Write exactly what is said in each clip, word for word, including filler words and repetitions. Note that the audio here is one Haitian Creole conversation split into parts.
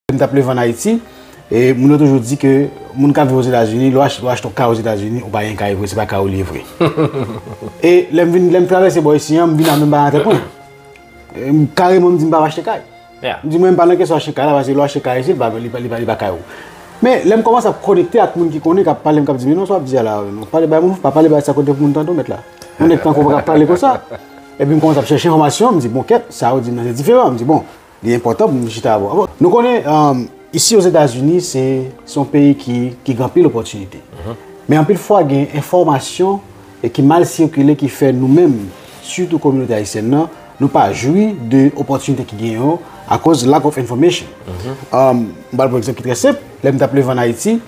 Lè m t ap leve ann Ayiti, e moun yo toujou di ke moun k ap viv Ozetazini, lè w ach- lè w achte yon kay Ozetazini, ou pa gen kay vre, se pa kay ou li ye vre. E lè m vin, lè m travèse bò isi a, m vin avè m bagay nan tèt mwen. E m kareman m di m p ap achte kay. M di mwen m pa nan kesyon achte kay la, paske lè w achte kay isi, li pa, li pa, li pa, li pa kay ou. Men lè m kòmanse ap konekte ak moun ki konnen, k ap pale m, k ap di, "Men non, sa w ap di a la, non, pale bay moun, pa pale bay sa kote pou moun tande w, mèt la." Yon nèg tankou w pa ka pale konsa. Epi m kòmanse ap chèche enfòmasyon, m di, "Bon, kèt, sa yo di m nan se diferan." M di, "Bon, li enpòtan pou m chita avè w." Bon, nou konnen, um, isi Ozetazini, se, se yon peyi ki, ki gen anpil opòtinite. Men anpil fwa, gen enfòmasyon e ki mal sikile ki fè nou menm, sitou kominote ayisyèn nan, nou pa jwi de opòtinite ki genyen yo akoz lack of information. Um, m ba l yon egzanp ki trè senp. Lè m t ap leve ann Ayiti,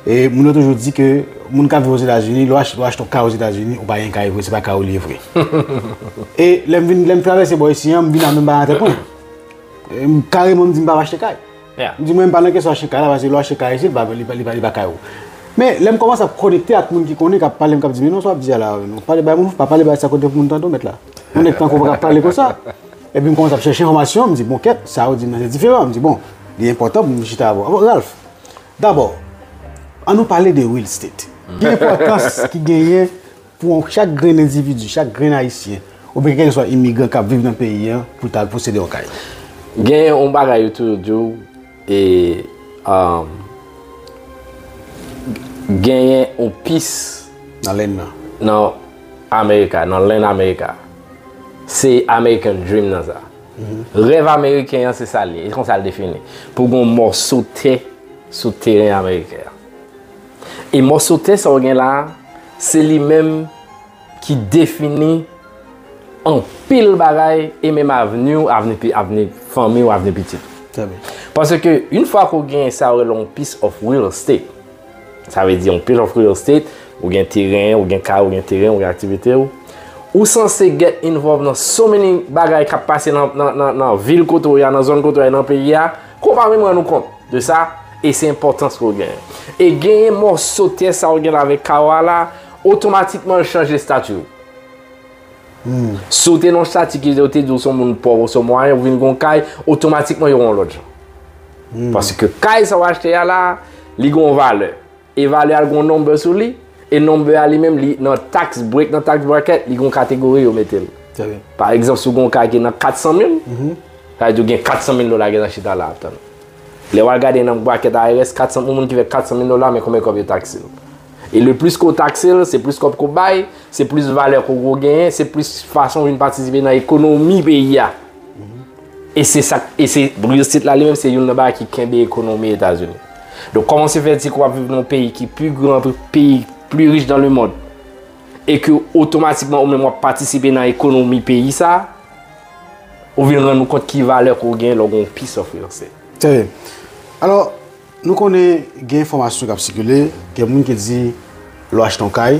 e moun yo toujou di ke moun k ap viv Ozetazini, lè w ach- lè w achte yon kay Ozetazini, ou pa gen kay vre, se pa kay ou li ye vre. E lè m vin, lè m travèse bò isi a, m vin avè m bagay nan tèt mwen. E m kareman m di m p ap achte kay. M di mwen m pa nan kesyon achte kay la, paske lè w achte kay isi, li pa, li pa, li pa, li pa kay ou. Men lè m kòmanse ap konekte ak moun ki konnen, k ap pale m, k ap di, "Men non, sa w ap di a la, non, pale bay moun, pa pale bay sa kote pou moun tande w, mèt la." Yon nèg tankou w pa ka pale konsa. Epi m kòmanse ap chèche enfòmasyon, m di, "Bon, kèt, sa yo di m nan se diferan." M di, "Bon, li enpòtan pou m chita avè w." Bon, Ralph, dabò, ann nou pale de real estate. Ki enpòtans ki genyen pou yon, chak grenn endividi, chak grenn Ayisyen, oubyen kèlkeswa imigran k ap viv nan peyi a, pou ta posede yon kay? Gen yon bagay yo toujou di w, e, um, genyen yon pis nan lenn nan, nan Amerika, nan lenn Amerika. Se American Dream nan sa. Rèv ameriken an, se sa l ye. E konsa l defini. Pou gen yon mòso tè sou teren ameriken an. E mòso tè sa w gen la a, se li menm ki defini anpil bagay e menm avni w, avni pi- avni fanmi w, avni pitit ou. Trè byen. Paske, yon fwa ke w gen sa yo rele yon piece of real estate, sa vle di yon piece of real estate, ou gen teren, ou gen kay, ou gen teren, ou gen aktivite w, ou sanse get involved nan so many bagay k ap pase nan, nan, nan, nan vil kote w ye a, nan zòn kote w ye a, nan peyi a, ke w pa menm rann ou kont de sa, e se enpòtans ke w genyen. E genyen mòso tè sa w gen la avèk kay ou a la, otomatikman l chanje estati w. Si w te nan yon estati ki yo te di w se yon moun pòv ou se yon mwayen, ou vin gen yon kay, otomatikman yo wè yon lòt jan. Paske kay sa w achte a la, li gen yon valè. E valè a l gen yon number sou li, e number a li menm, li nan tax break, nan tax bracket, li gen yon kategori yo mete l. Trè byen. Pa egzanp, si w gen yon kay ki nan kat san mil, sa vle di w gen kat san mil dola ki nan chita la ap tann ou. Lè w al gade nan bracket I R S, kat san, yon moun ki fè kat san mil dola, men konbyen kòb yo takse l. E le plis ke w takse l, se plis kòb ke w bay, se plis valè ke w genyen, se plis fason w vin patisipe nan ekonomi peyi a. E se sa, e se real estate la li menm, se youn nan bagay ki kenbe ekonomi Etazini. Donk, kòman se fè di ke w ap viv nan yon peyi ki pi gran, peyi pli rich dans le monde, e ke otomatikman ou menm w ap patisipe nan ekonomi peyi sa, ou vin rann ou kont ki valè ke w genyen lè w gen yon piece of real estate. Trè byen. Alò, nou konnen gen enfòmasyon k ap sikile, gen moun ki di lè w achte yon kay,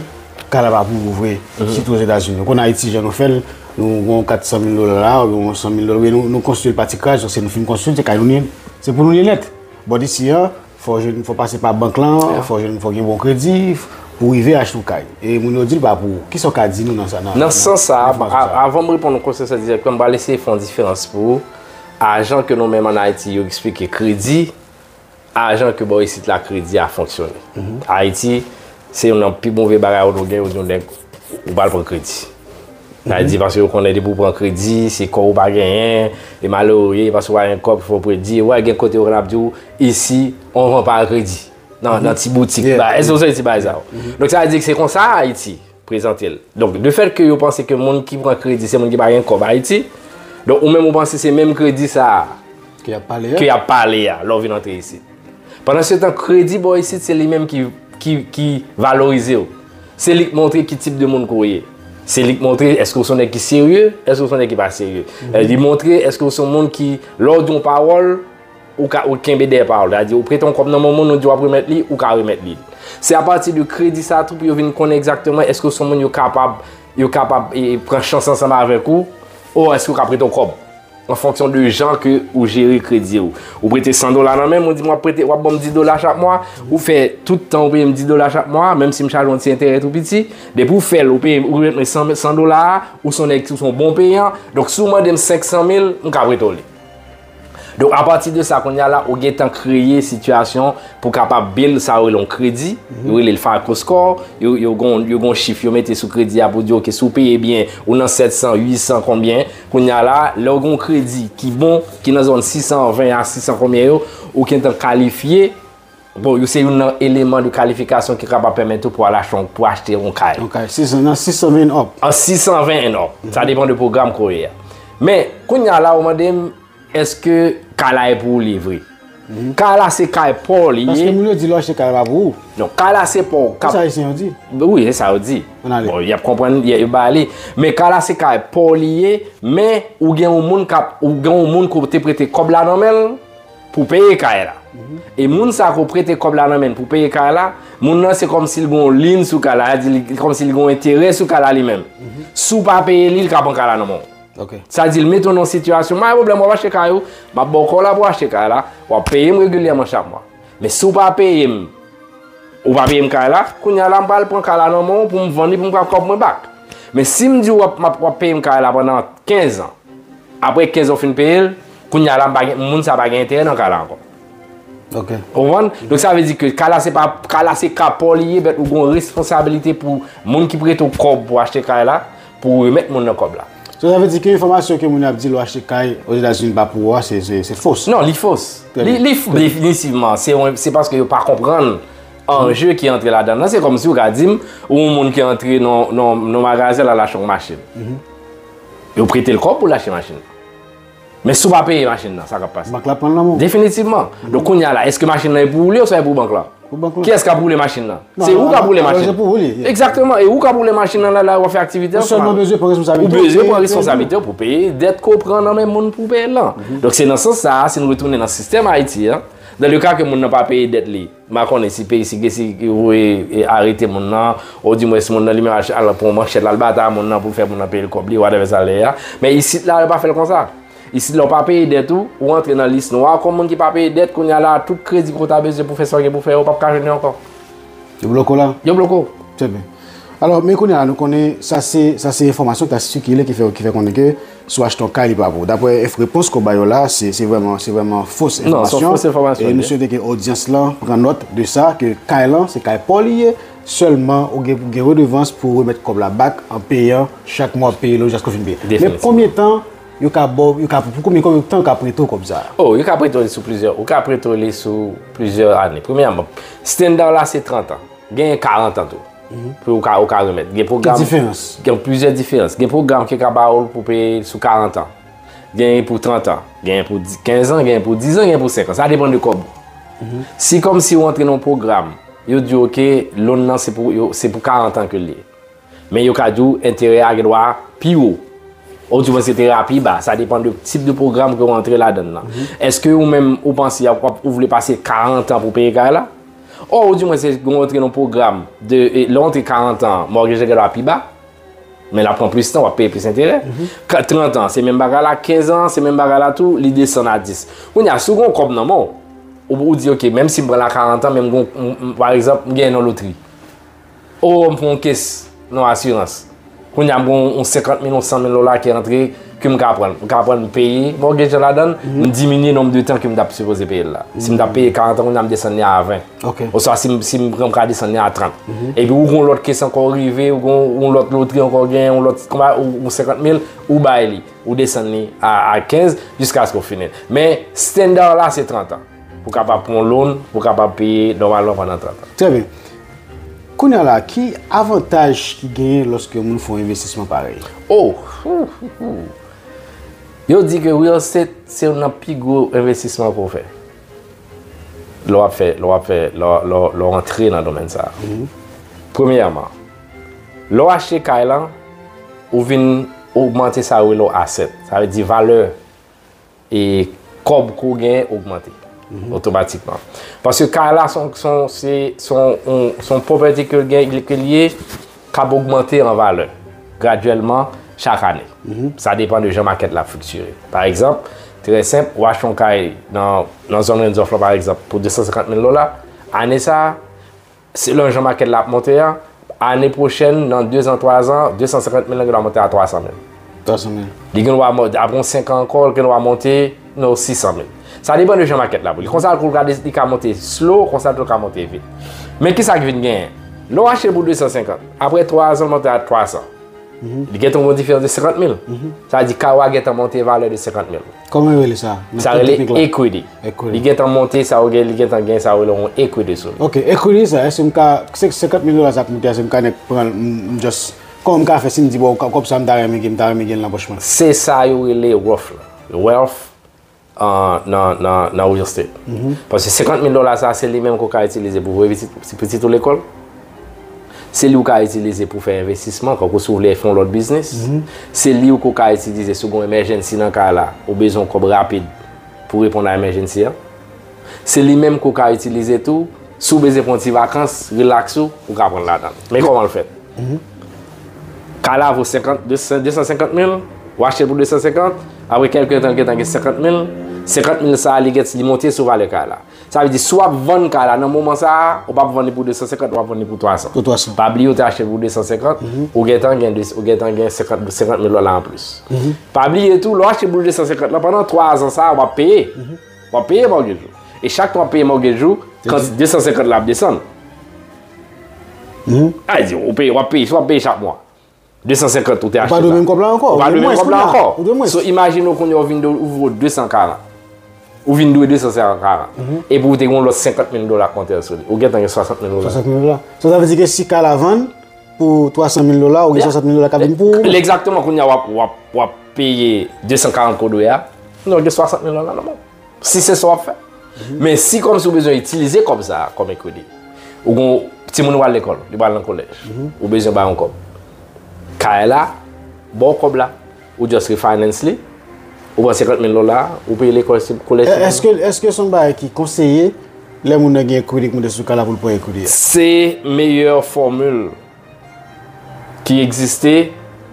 kay la pa pou ou vre, sitou Ozetazini. Ou konn Ayiti, jan nou fè l, nou gen yon kat san mil dola la, oubyen yon san mil dola, oubyen nou, nou konstwi l pa ti kras, se nou fin konstwi l, se kay nou li ye, se pou nou li ye nèt. Bò isi a, fò w jwenn, fò w pase pa bank lan, fò w jwenn, fò w gen bon kredi, pou w rive achte yon kay. E moun yo di l pa pou ou. Kisa w ka di nou nan sa, nan, nan sans sa a, avan m reponn ou kesyon sa direktman, m pral eseye fè yon diferans pou ou. Ajan ke nou menm ann Ayiti, yo eksplike kredi, ajan ke bò isit la kredi a fonksyone. Ayiti, se youn nan pi move bagay yo nou gen, yo di yon nèg, ou pral pran kredi. Sa vle di, paske yo konnen depi w pran kredi, se kò w pa genyen, e malere w ye, paske w pa gen kòb, fò w kredi. Ou wè, gen kote yo konn ap di w, isi, on vend par crédit. Nan, nan ti boutik. Èske w sonje ti bagay sa yo? Donk, sa vle di ke se konsa Ayiti prezante l. Donk, de fèt ke yo panse ke moun ki pran kredi, se moun ki pa gen kòb Ayiti. Donk, ou menm ou panse se menm kredi sa a ke y ap pale a, lè w vin antre isit. Pandansetan, kredi bò isit, se li menm ki, ki, ki valorize w. Se li k montre ki tip de moun ke w ye. Se li k montre èske w se yon nèg ki serye, èske w se yon nèg ki pa serye. Li montre èske w se yon moun ki, lè w di yon pawòl, ou ka, ou kenbe dèyè pawòl. Sa vle di, ou prete yon kòb nan men yon moun, ou di w ap remèt li, ou ka remèt li. Se apati de kredi sa tou pou yo vin konnen egzakteman èske w se yon moun yo kapab, yo kapab, e, pran chans ansanm avèk ou, ou èske w ka prete yon kòb. An fonksyon de jan ke ou jere kredi ou. Ou prete san dola nan men m, ou di m w ap prete, w ap ban m dis dola chak mwa, ou fè tout tan ou peye m dis dola chak mwa, menm si m chaje yon ti enterè tou piti, depi w fè l, ou peye, ou remèt mwen san, san dola a, ou se yon nèg, ou se yon bon peyan, donk si w mande m senk san mil, m ka prete w li. Donk, apati de sa, kounye a la, ou gentan kreye sitiyasyon pou kapab build sa yo rele yon kredi. Yo rele l FICO score. Yo, yo gon, yo gon chif yo mete sou kredi a pou di, ok, si w peye byen, ou nan sèt san, uit san, konbyen. Kounye a la, lè w gon kredi ki bon, ki nan zòn sis san ven a sis san konbyen yo, ou gentan kalifye. Bon, yo se youn nan eleman de kalifikasyon ki kapab pèmèt ou pou al achte, pou achte yon kay. Ok, sis san, nan sis san ven and up. An sis san ven and up. Sa depan de pwogram ke w ye a. Men, kounye a la, ou mande m, èske kay la e pou ou li vre? Kay la se kay pa w li ye. Paske moun yo di lè w achte kay la pa pou ou. Non, kay la se pa w. Sa Ayisyen yo di. Wi, se sa yo di. Bon, y ap konprann, y ap ba li. Men kay la se kay pa w li ye, men ou gen yon moun k ap, ou gen yon moun ke w te prete kòb la nan men l pou peye kay la. E moun sa ke w prete kòb la nan men l pou peye kay la, moun nan se kòmsi l gen yon lin sou kay la, sa di li, kòmsi l gen yon enterè sou kay la li menm. Si w pa peye li, li ka pran kay la nan men w. Ok. Sa di l mete w nan yon sitiyasyon, pa gen pwoblèm, w ap achte kay ou, m ap ba w kòb la pou w achte kay la, w ap peye m regilyèman chak mwa. Men si w pa peye m, ou pa peye m kay la, kounye a la, m pral pran kay la nan men w pou m vann li, pou m pran kòb mwen back. Men si m di w w ap, m ap, w ap peye m kay la pandan kenz an, apre kenz an w fin peye l, kounye a la, m pa gen, moun sa pa gen enterè nan kay la ankò. Ok. Ou konprann? Donk, sa vle di ke kay la se pa, kay la se kay pa w li ye, but ou gen yon responsabilite pou moun ki prete w kòb pou achte kay la, pou w remèt moun nan kòb la. So, sa vle di ke enfòmasyon ke moun yo ap di lè w achte kay Ozetazini pa pou ou a, se, se, se fos. Non, li fos. Li, li f-, definitivman, se yon, se paske yo pa konprann anje ki antre ladan l. Se kòmsi w ka di m, ou yon moun ki antre nan, nan, nan magazen la, l achte yon machin. Yo prete l kòb pou l achte machin. Men si w pa peye machin nan, sa k ap pase? Bank la pran l nan men w. Definitivman. Donk, kounye a la, èske machin nan e pou ou li, oswa e pou bank la? Pou bank la. Kiyès k ap woule machin nan? Se ou k ap woule machin nan. Se pou ou li ye. Egzakteman, e ou k ap woule machin nan la, la w ap fè aktivite an. Ou sèlman bezwen pran responsablite w pou peye dèt ke w pran nan men moun pou peye l lan. Donk, se nan sans sa a, si n retounen nan sistèm Ayiti an, dans le cas ke moun nan pa peye dèt li, m pa konnen si peyi, si, si yo voye, e, arete moun nan, odimwens moun nan li menm al, al pran manchèt la, al batay moun nan pou l fè moun nan peye l kòb li, whatever sa l ye a. Men isit la, yo pa fè l konsa. Isit la, w pa peye dèt ou, ou antre nan lis nwa kòm moun ki pa peye dèt, kounye a la, tout kredi ke w ta bezwen pou fè sa w gen pou fè, ou p ap ka jwenn yo ankò. Yo bloke w la? Yo bloke w. Trè byen. Alò, men kounye a la, nou konnen sa se, sa se enfòmasyon ki ta sikile ki fè, ki fè konnen ke si w achte yon kay, li pa pou ou. Daprè enf-, repons ke w ba yo la, se, se vrèman, se vrèman fos enfòmasyon. Non, se yon fos enfòmasyon. E nou swete ke odyans lan pran nòt de sa, ke kay lan, se kay pa w li ye, sèlman ou gen, ou gen redevans pou remèt kòb la back an peyan chak mwa w ap peye l jiskaske w fin peye. Men konbyen tan yo ka ba w, yo ka, pou konbyen, konbyen tan yo ka prete w kòb sa a? Oh, yo ka prete w li sou plizyè, ou ka prete w li sou plizyè ane. Premyèman, standard la se trant an. Genyen karant an tou. Pou ou ka, ou ka remèt. Gen pwogram. Ki diferans? Gen plizyè diferans. Gen pwogram ki ka ba ou l pou peye sou karant an. Genyen pou trant an. Genyen pou di-, kenz an, genyen pou diz an, genyen pou senk an. Sa depann de kòb ou. Si kòmsi ou antre nan yon pwogram, yo di w, ok, loan nan se pou, yo, se pou karant an ke l ye. Men yo ka di w enterè a gen dwa pi wo. Odimwens enterè a pi ba. Sa depann de tip de pwogram ke w antre ladan l lan. Èske ou menm ou panse w ap, ou vle pase karant an pou peye kay la? Ò, ou di mwen se gen w antre nan pwogram de, e, lè w antre karant an, mortgage la pi ba, men l ap pran plis tan, w ap peye plis enterè. Ka-, trant an, se menm bagay la, kenz an, se menm bagay la tou, li desann a dis. Kounye a, si w gen yon kòb nan men w, ou, ou di, ok, menm si m pran l a karant an, men m gen, m, m, pa egzanp, m genyen nan lotri. O, m pran yon kes nan asirans. Kounye a, m gen yon senkant mil, yon san mil dola ki rantre, ke m ka pran. M ka pran, m peye mortgage lan ladan l, m diminye nonb de tan ke m t ap sipoze peye l la. Si m t ap peye karant an, kounye a, m desann li a ven. Oswa si m, si m pran, m ka desann li a trant. Epi ou gen yon lòt kes ankò rive, ou gen yon lòt lotri ankò genyen, yon lòt, kòman, ou, ou senkant mil, ou bay li, ou desann li a, a kenz, jiskaske w fini l. Men, standard la, se trant an. Pou kapab pran yon loan, pou kapab peye nòmalman pandan trant an. Trè byen. Kounye a la, ki avantaj ki genyen lòske yon moun fè yon envestisman parèy? Oh! Yo di ke real estate se youn nan pi gwo envestisman ke w fè. Lè w ap fè, lè w ap fè, lè w, lè w, lè w antre nan domèn sa a. Premyèman, lè w achte kay lan, ou vin ogmante sa yo rele asset. Sa vle di valè e kòb ke w genyen ogmante otomatikman. Paske kay la se yon, se yon, se, se yon, yon, se yon property ke l gen, ke l ye, k ap ogmante an valè gradyèlman chak ane. Sa depann de jan makèt la fluktiye. Pa egzanp, trè senp, ou achte yon kay nan, nan zòn Rands of lan, pa egzanp, pou de san senkant mil dola, ane sa a, selon jan makèt la ap monte a, ane pwochèn, nan de zan, twa zan, de san senkant mil lan gen dwa monte a twa san mil. Twa san mil. Li gen dwa mo-, apre yon senk an ankò, li gen dwa monte nan sis san mil. Sa depann de jan makèt la pou li. Konsa tou l ka, li ka monte slow, konsa tou l ka monte vit. Men kisa k vin genyen? Lè w achte l pou de san senkant, apre twa zan l monte a twa san. Li gentan yon diferans de senkant mil. Sa vle di kay ou a gentan monte valè de senkant mil. Kòman yo rele sa? Sa rele equity. Li gentan monte, sa yo gen, li gentan gen sa yo rele yon equity sou li. Ok, equity sa, èske m ka, se senkant mil dola sa k monte a, èske m ka nèk pran l, m, m just, kòman m ka fè si m di, bon, kòb sa m ta renmen gen, m ta renmen gen l nan pòch mwen? Se sa yo rele wealth la. Wealth an, nan, nan, nan real estate. Paske senkant mil dola sa, se li menm ke w ka itilize pou voye pitit, pitit ou lekòl. Se li w ka itilize pou fè envestisman, kankou si w vle fè yon lòt biznis. Se li w ke w ka itilize si w gen yon emergency nan kay la, ou bezwen yon kòb rapid pou reponn a emergency an. Se li menm ke w ka itilize tou, si w bezwen pran yon ti vakans, relax ou, ou ka pran l ladan l. Men kòman l fèt. Kay la vo senkant, de san, de san senkant mil, ou achte l pou de san senkant, apre kèlke tan, l gentan gen senkant mil, senkant mil sa a, li gen, li monte sou valè kay la. Sa vle di, si w ap vann kay la nan moman sa a, ou p ap vann li pou de san senkant, ou ap vann li pou twa san. Pou twa san. Pa bliye, ou te achte l pou de san senkant, ou gentan gen de, ou gentan gen senkant, senkant mil dola anplis. Pa bliye tou, lè w achte pou de san senkant lan, pandan twa zan sa a, w ap peye. W ap peye mortgage ou. E chak tan w ap peye mortgage ou, kanti de san senkant la ap desann. A di, ou peye, w ap peye, si w ap peye chak mwa. De san senkant ou te achte la. Ou pa dwe menm kòb la ankò. Ou pa dwe menm kòb la ankò. Ou dwe mwens. So, imajine w kounye a ou vin de, ou vo de san karant. Ou vin dwe de san karant. Epi ou te gen yon lòt senkant mil dola k monte sou li. Ou gentan gen swasant mil dola. Swasant mil dola. So, sa vle di ke si kay la vann pou twa san mil dola, ou gen swasant mil dola k ap vin pou ou. Egzakteman, kounye a w ap, w ap, w ap peye de san karant ke w dwe a. Non, ou gen swasant mil dola nan men w. Si se sa w ap fè. Men si kòmsi ou bezwen itilize kòb sa a kòm equity, ou gon timoun ou pral lekòl, li pral nan kolèj, ou bezwen ba yon kòb. Kay la, ba w kòb la, ou just refinance li, ou pran senkant mil dola, ou peye lekòl, kolèj. Èske, èske se yon bagay ki konseye lè moun nan gen equity k monte sou kay la pou l pran equity a? Se meyè fòmil ki egziste,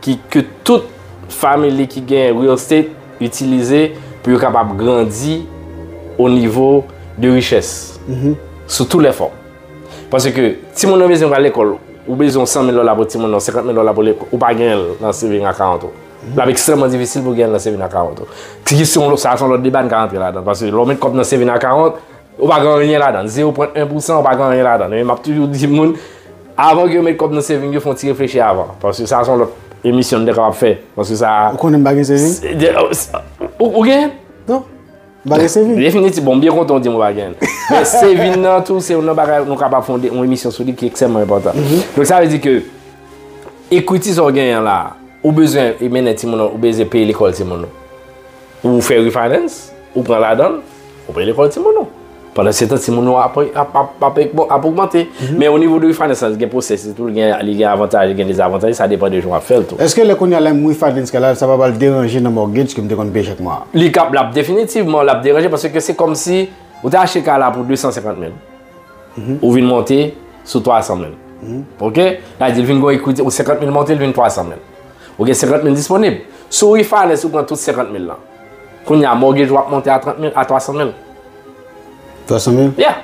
ki, ke tout family ki gen real estate itilize pou yo kapab grandi o nivo de richès sou tout lè fòm. Paske timoun nan bezwen pral lekòl, ou bezwen san mil dola pou timoun nan, senkant mil dola pou lekòl, ou pa genyen l nan saving account ou. L ap ekstrèmman difisil pou genyen l nan saving account ou. Ki se yon lòt, sa se yon lòt deba n ka rantre ladan. Paske lè w met kòb nan saving account, ou pa gen anyen ladan. Zewo pwen en pousan, ou pa gen anyen ladan. Men m ap toujou di moun, avan ke yo met kòb nan saving, yo fè yon ti reflechi avan. Paske sa se yon lòt emisyon n te kapab fè. Paske sa. Ou konnen m pa gen saving? Ou, ou gen? Non. M pa gen saving. Definitif, bon, m byen kontan w di m ou pa gen. Men saving nan tou, se youn nan bagay nou kapab fè yon emisyon sou li ki ekstrèmman enpòtan. Donk, sa vle di ke equity sa w genyen an la, ou bezwen mennen timoun ou, ou bezwen peye lekòl timoun ou. Ou fè refinance, ou pran ladan l, ou peye lekòl timoun ou. Pandan se tan, timoun ou ap, ap, ap, ap, ap ogmante. Men o nivo de refinance lan, gen pwosesis tou, li gen, li gen avantaj, li gen dezavantaj, sa depann de jan w ap fè l tou. Èske lè kounye a la m refinance kay la, sa pa pral deranje nan mortgage ke m te konn peye chak mwa a? Li kab, l ap definitivman, l ap deranje paske se kòmsi ou te achte kay la pou de san senkant mil. Ou vin monte sou twa san mil. Ok? Sa vle di, l vin gon equity, ou senkant mil monte, l vin twa san mil. Ou gen senkant mil disponib. Si w refinance, ou pran tout senkant mil lan. Kounye a, mortgage ou ap monte a trant mil, a twa san mil. Twa san mil? Yeah.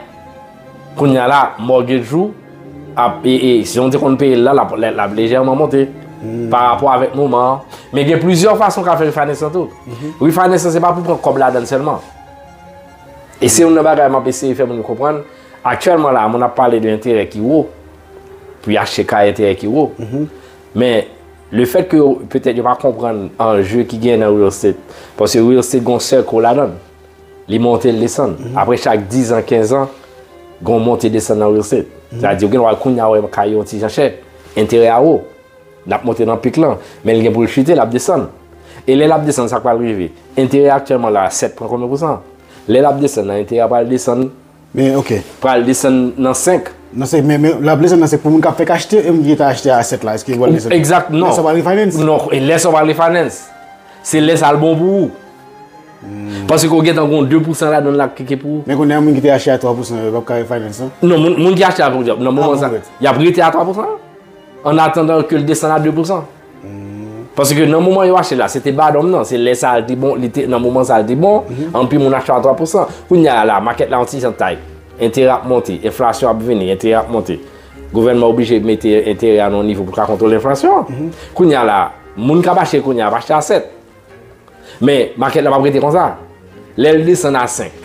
Kounye a la, mortgage ou ap, e, e, si w te konn peye l la, l ap, l ap lejèman monte. Pa rapò avèk moman an. Men gen plizyè fason w ka fè refinance lan tou. Refinance lan, se pa pou pran kòb ladan l sèlman. E se youn nan bagay m ap eseye fè moun yo konprann. Aktyèlman la, moun ap pale de enterè ki wo. Pou y achte kay enterè ki wo. Men, lefèt ke yo, petèt yo pa konprann anje ki gen nan real estate. Paske real estate gon sèkòl ladan l. Li monte, l desann. Apre chak diz an, kenz an, gon monte desann nan real estate. Sa vle di, ou gen dwa kounye a wè kay yo yon ti jan chè. Enterè a wo. L ap monte nan pik lan. Men l gen pou l chite, l ap desann. E lè l ap desann, sa k pral rive? Enterè aktyèlman la, sèt pwen konbyen pousan? Lè l ap desann nan, enterè a pral desann. Men, ok. Pral desann nan senk. Nan senk, men, men l ap desann nan senk pou moun k ap fèk achte, e moun ki gentan achte a sèt la, èske yo pral desann? Egzak, non. Lè sa w pral refinance? Non, e lè sa w pral refinance. Se lè sa l bon pou ou. Paske ou gentan gon de pousan ladan l la ki, ki pou ou. Men kounye a, moun ki te achte a twa pousan yo, yo p ap ka refinance, non? Non, moun, moun ki achte a, nan moman sa, y ap rete a twa pousan. An atandan ke l desann a de pousan. Paske nan moman yo achte la, se te badòm nan, se lè sa a l te bon, li te, nan moman sa a l te bon, anpil moun achte a twa pousan. Kounye a la, makèt la yon ti jan tight. Enterè ap monte, enflasyon ap vini, enterè ap monte. Gouvènman oblije mete enterè a nan yon nivo pou l ka kontwole enflasyon an. Kounye a la, moun k ap achte kounye a ap achte a sèt. Men, makèt la p ap rete konsa. Lè l desann a senk.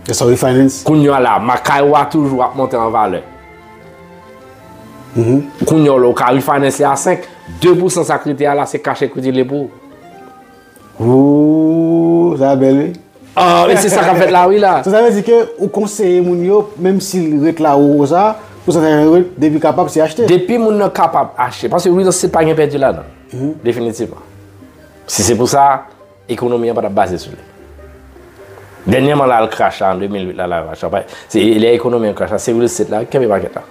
E sa refinance. Kounye a la, makay ou a toujou ap monte an valè. Kounye a la, ou ka refinance li a senk, de pousan sa k rete a la, se cash equity li pou ou. Ooh, sa bèl wi. Ah, e se sa k ap fèt la, wi la. So, sa vle di ke ou konseye moun yo, menm si l ret la ou sa, pou sa ta ret, depi kapab, se achte. Depi moun nan kapab achte, paske real estate pa gen pèdi ladan. Definitivman. Si se pou sa, ekonomi an pa t ap baze sou li. Dènyèman la, l crash la, an de mil uit la, la, la, se lè ekonomi an crash la, se real estate la ki kenbe makèt la.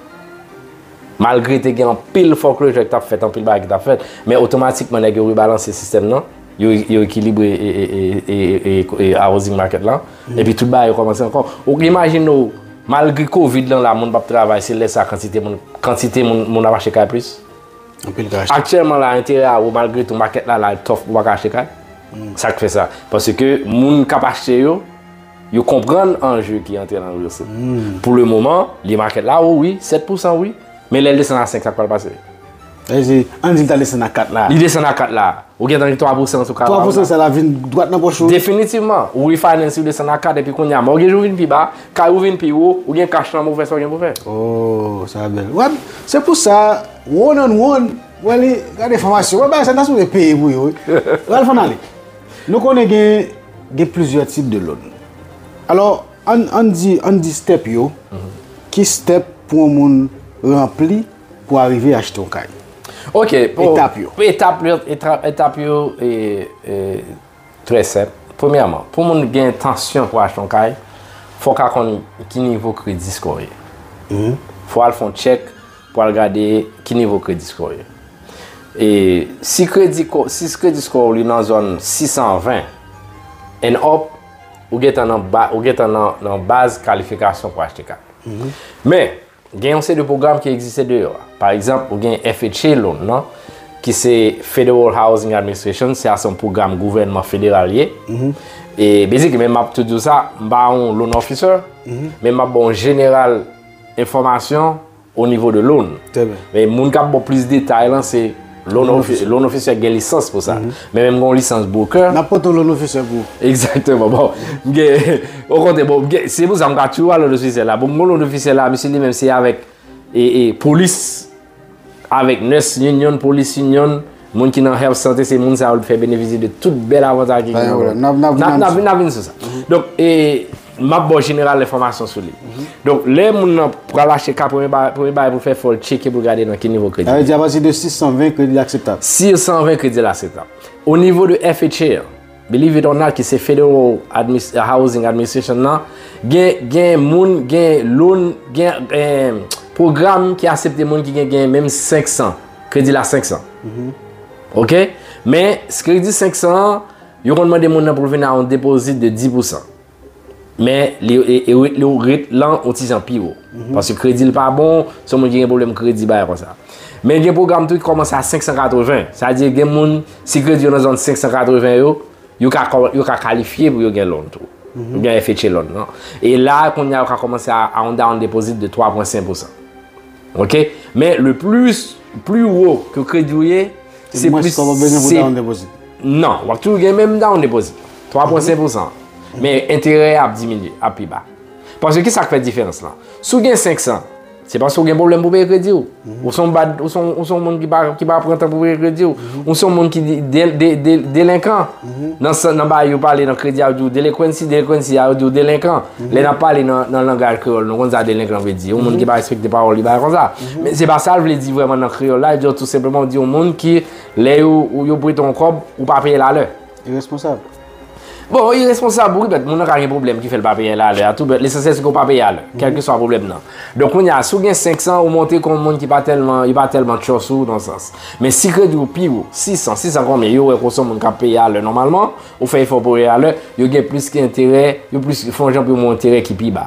Malgre te gen anpil foreclosure ki t ap fèt, anpil bagay ki t ap fèt, men otomatikman nèg yo rebalanse sistèm nan, yo, yo ekilibre e, e, e, e, e, e housing market la, epi tout bagay yo kòmanse ankò. Ou imajine w, malgre covid lan la, moun p ap travay, se lè sa kantite moun, kantite moun, moun ap achte kay plis. Anpil ka achte. Aktyèlman la, enterè a wo, malgre tou makèt la, la tough, ou pa ka achte kay. Sa k fè sa? Paske moun k ap achte yo, yo konprann anje ki antre nan real estate. Pou le moman, li makèt la wo, wi, sèt pousan, wi. Men lè l desann a senk, sa k pral pase? Sa vle di, ann di l ta desann a kat la. Li desann a kat la. Ou gentan gen twa pousan sou kay la. Twa pousan sa la vin dwat nan pòch ou. Definitivman. Ou refinance, ou desann a kat, epi kounye a, mortgage ou vin pi ba, kay ou vin pi wo, ou gen cash lan, ou fè sa w gen pou fè. Oh, sa bèl. Wè, se pou sa, one on one, wè li, gade fòmasyon. Wè, bagay sa, n ta sipoze peye pou yo, wi. Ralph Annaly, nou konnen gen, gen plizyè tip de loan. Alò, ann, ann di, ann di step yo, ki step pou yon moun ranpli pou arive achte yon kay? Ok, pou, Etap yo. Pou etap yo, etap, etap yo, e, e, trè senp. Premyèman, pou moun gen entansyon pou achte yon kay, fò w ka konn ki nivo kredi score w ye. Fò w al fè yon tchèk pou w al gade ki nivo kredi score w ye. E si kredi ko-, si kredi score w li nan zòn sisan ven and up, ou gentan nan ba-, ou gentan nan, nan baz kalifikasyon pou achte kay. Men, gen yon seri de pwogram ki egziste deyò a. Pa egzanp, ou gen F H A loan nan, ki se Federal Housing Administration, se a se yon pwogram gouvènman federal ye. E basically, men m ap tou di w sa, m pa yon loan officer, men m ap ba w yon jeneral enfòmasyon o nivo de loan. Trè byen. Men moun k ap ba w plis detay lan, se loan officer. Loan officer gen lisans pou sa. Men menm gen yon lisans broker. N ap pote yon loan officer pou ou. Egzakteman. Bon, m gen, okontrè, bon, m gen, se pou sa m ka tchou a loan officer la. Bon, m gen loan officer la, misye li menm se avèk e, e, polis, avèk Nurse Union, Police Union, moun ki nan health, sante, se moun sa yo l fè benefisye de tout bèl avantaj ki gen nan. N ap, n ap, n ap vin sou sa. Donk, e, m ap ba w jeneral enfòmasyon sou li. Donk, lè moun nan pral achte kay, premye bagay, premye bagay pou l fè, fò l tcheke pou l gade nan ki nivo kredi. Sa vle di, apati de sisan ven, kredi akseptab. Sisan ven, kredi akseptab. O nivo de F H A, believe it or not, ki se Federal Admis-, Housing Administration nan, gen, gen moun, gen loan, gen, gen pwogram ki aksepte moun ki gen, gen menm senk san, kredi la senk san. Ok? Men, kredi senk san an, yo konn mande moun nan pou l vin a yon deposit de dis pousan. Men, li, e, e, li ret lan yon ti jan pi wo. Paske kredi l pa bon, se yon moun ki gen pwoblèm kredi, bagay konsa. Men gen pwogram tou ki kòmanse a senk san katreven. Sa vle di gen moun, si kredi yo nan zòn senk san katreven yo, yo ka, yo ka kalifye pou yo gen loan tou. Ou gen F H A loan, non? E la, kounye a, yo ka kòmanse a, a yon down deposit de twa pwen senk pousan. Ok? Men, le plus, pli wo ke kredi w ye, se plis. Ou bezwen pou down deposit. Non, w ap toujou gen menm down deposit. Twa pwen senk pousan. Men, enterè a ap diminye, ap pi ba. Paske ki sa k fè diferans lan? Si w gen senk san, se paske w gen pwoblèm pou peye kredi w. Ou se yon bad, ou se yon, ou se yon moun ki pa, ki pa pran tan pou peye kredi w. Ou se yon moun ki de, de, de, delenkan. Nan sa, nan bagay yo pale nan kredi a, yo di w delinquency, delinquency a, yo di w delenkan. Lè n ap pale nan, nan langaj kreyòl, nou konn sa delenkan vle di. Yon moun ki pa respekte pawòl li, bagay konsa. Men se pa sa l vle di vrèman nan kreyòl la, yo di w tou senpleman, yo di yon moun ki, lè yo, yo prete w yon kòb, ou pa peye l alè. Iresponsab. Bon, iresponsab, wi, bèt, moun nan ka gen pwoblèm ki fè l pa peye l alè a tou, bèt, lesansyèl se ke w pa peye alè, kèlkeswa pwoblèm nan. Donk, kounye a, si w gen senk san, ou montre kon moun ki pa tèlman, li pa tèlman trust ou nan sans. Men si kredi w pi wo, sis san, sis san konbyen, yo wè ke w se yon moun k ap peye alè nòmalman, ou fè efò pou w peye alè, yo gen plis ki enterè, yo plis fè yon jan pou yo mete enterè ki pi ba.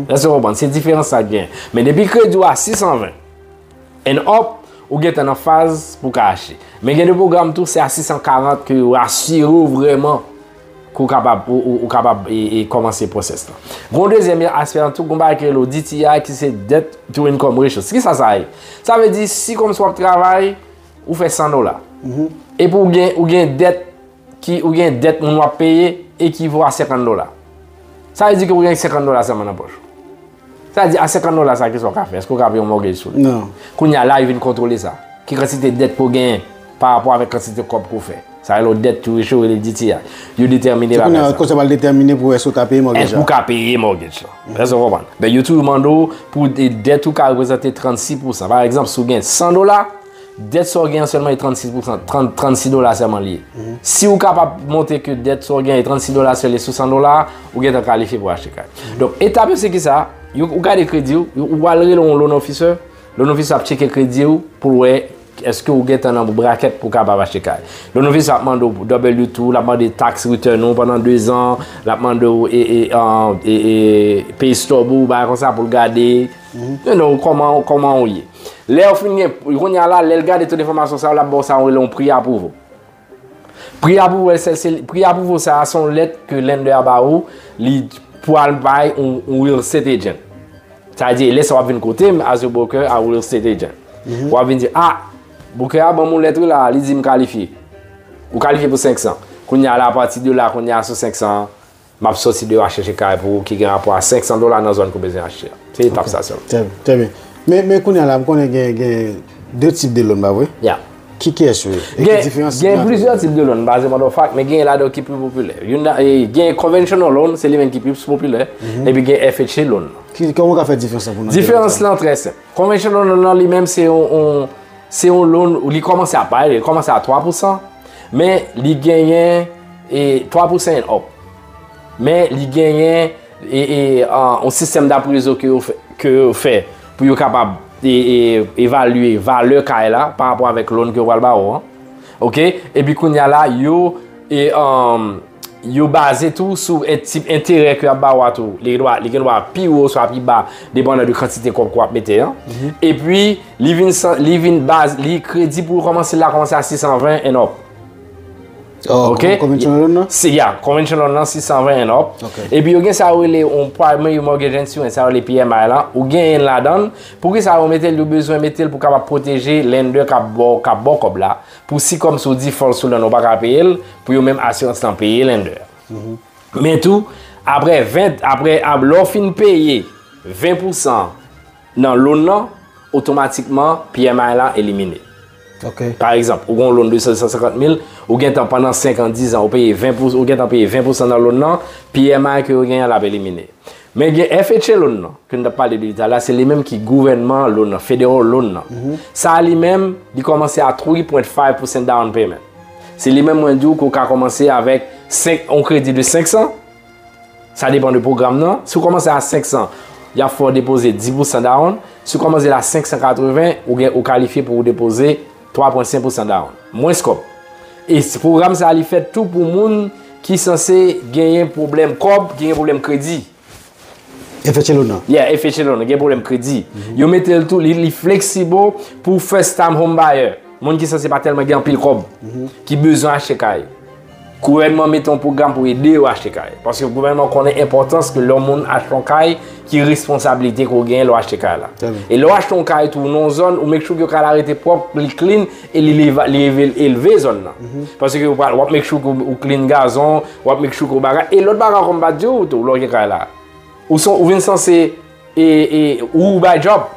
Èske w konprann? Se diferans sa k gen. Men depi kredi w a sis san ven, and up, ou gentan nan faz pou w ka achte. Men gen de pwogram tou, se a sis san karant ke yo asire w vrèman ke w kapab, ou, ou, ou kapab e, e kòmanse pwosès lan. Gon dezyèm aspè an tou, gon bagay ki rele D T I, ki se debt to income ratio. Kisa sa ye? Sa vle di, si kòmsi w ap travay, ou fè san dola. Epi ou gen, ou gen dèt ki, ou gen dèt moun w ap peye, ekivo a senkant dola. Sa vle di ke ou gen senkant dola sèlman nan pòch ou. Sa vle di a senkant dola sa, kisa w ka fè? Èske w ka peye yon mortgage sou li? Non. Kounye a la, yo vin kontwole sa. Ki kantite dèt ke w genyen pa rapò avèk kantite kòb ke w fè? Sa rele yon debt to ratio, rele D T I. Yo detèmine bagay sa. Kounye a, konsa pral detèmine pou èske w ka peye mortgage la. Èske w ka peye mortgage la? Èske w konprann? Ben, yo toujou mande w pou de-, dèt ou ka reprezante trannsis pousan. Pa egzanp, si w gen san dola, dèt sa w gen an sèlman e trannsis pousan, trant, trannsis dola sèlman li ye. Si w kapab montre ke dèt sa w gen e trannsis dola sèl e sou san dola, ou gentan kalifye pou achte kay. Donk, etap yo se kisa? Yo, ou gade kredi w, yo, ou al rele yon loan officer, loan officer ap tcheke kredi w pou l wè èske ou gentan nan bracket pou w kapab achte kay. Loan officer ap mande w W two, l ap mande tax return ou pandan de zan, l ap mande w e, e, an, e, e, pay stub ou, bagay konsa pou l gade, you know, kòman, kòman ou ye. Lè w fin gen, kounye a la, lè l gade tout enfòmasyon sa yo, l ap ba w sa yo rele yon pre-approval. Pre-approval, se, se, pre-approval sa a, se yon lèt ke lender a ba ou, li pou al bay yon, yon real estate agent. Sa vle di, lè sa w ap vin kote m, as a broker, a real estate agent. W ap vin di, ah, broker a ban m yon lèt wi la, li di m kalifye. Ou kalifye pou senk san. Kounye a la, apati de la, kounye a sou senk san an, m ap soti deyò a chèche kay pou ou ki gen rapò a senk san dola nan zòn ke w bezwen achte a. Se etap sa sèlman. Trè byen, trè byen. Men, men kounye a la, m konnen gen, gen de tip de loan, pa vre? Ya. Ki, kiyès yo ye? E ki diferans ki gen ant yo? Gen plizyè tip de loan, baze matter of fact, men gen ladan yo ki pi popilè. Youn nan, e, gen conventional loan, se li menm ki pi popilè, epi gen F H A loan. Ki, kòman w ka fè diferans lan pou nou? Diferans lan trè senp. Conventional loan lan li menm se yon, yon, se yon loan, li kòmanse a, parèy, li kòmanse a twa pousan, men li genyen, e, twa pousan and up. Men li genyen, e, e, an, yon sistèm daprezo ke yo fè, ke yo fè pou yo kapab, e, e, evalye valè kay la pa rapò avèk loan ke yo pral ba ou an. Oke? Epi kounye a la, yo, e, um, yo baze tou sou en-, tip enterè ke y ap ba ou a tou. Li gen dwa, li gen dwa pi wo oswa pi ba, depandan de kantite kòb ke w ap mete an. Epi, li vin san, li vin baz, li kredi pou kòmanse la, kòmanse a six cent vingt and up. Oh, oke? Conventional loan nan? Si, ya, conventional loan nan, six cent vingt and up. Ok. Epi yo gen sa yo rele yon primary mortgage insurance, sa yo rele P M I lan. Ou genyen l ladan l. Poukisa yo mete l? Yo bezwen mete l pou kapab pwoteje lender k ap ba w, k ap ba w kòb la. Pou si kòmsi w default sou loan ou pa ka peye l, pou yo menm asirans lan peye lender. Men tou, apre ven, apre, ap, lè w fin peye ven pousan nan loan nan, otomatikman P M I lan elimine. Ok. Pa egzanp, ou gen yon loan de san, san senkant mil, ou gentan pandan senk an, diz an, ou peye ven pou, ou gentan peye ven pousan nan loan nan, P M I ke yo genyen an l ap elimine. Men gen F H A loan nan, ke n t ap pale de li talè a, se li menm ki gouvènman loan nan, federal loan nan. Sa a li menm, li kòmanse a three point five percent down payment. Se li menm mwen di w ke w ka kòmanse avèk senk, yon kredi de senk san, sa depann de pwogram nan. Si w kòmanse a senk san, y ap fè w depoze dis pousan down. Si w kòmanse la senk san katreven, ou gen, ou kalifye pou w depoze twa pwen senk pousan down. Mwens kòb. E s-, pwogram sa a, li fèt tou pou moun ki sanse genyen pwoblèm kòb, ki gen pwoblèm kredi. F H A loan nan? Yeah, F H A loan nan, gen pwoblèm kredi. Yo mete l tou, li, li flexible pou first time home buyer. Moun ki sanse pa tèlman gen anpil kòb, ki bezwen achte kay. Gouvènman mete yon pwogram pou ede yo achte kay. Paske gouvènman konnen enpòtans ke lè yon moun achte yon kay, ki responsablite ke w genyen lè w achte kay la. Trè byen. E lè w achte yon kay tou nan yon zòn, ou make sure ke kay la rete pwòp, li clean, e li leve, li leve, elve zòn nan. Paske w ap, w ap make sure ke w clean gazon, w ap make sure ke w bagay. E lòt bagay ankò m pa t di w tou, lè w gen kay la. Ou son, ou vin sanse, e, e, ou bay djòb.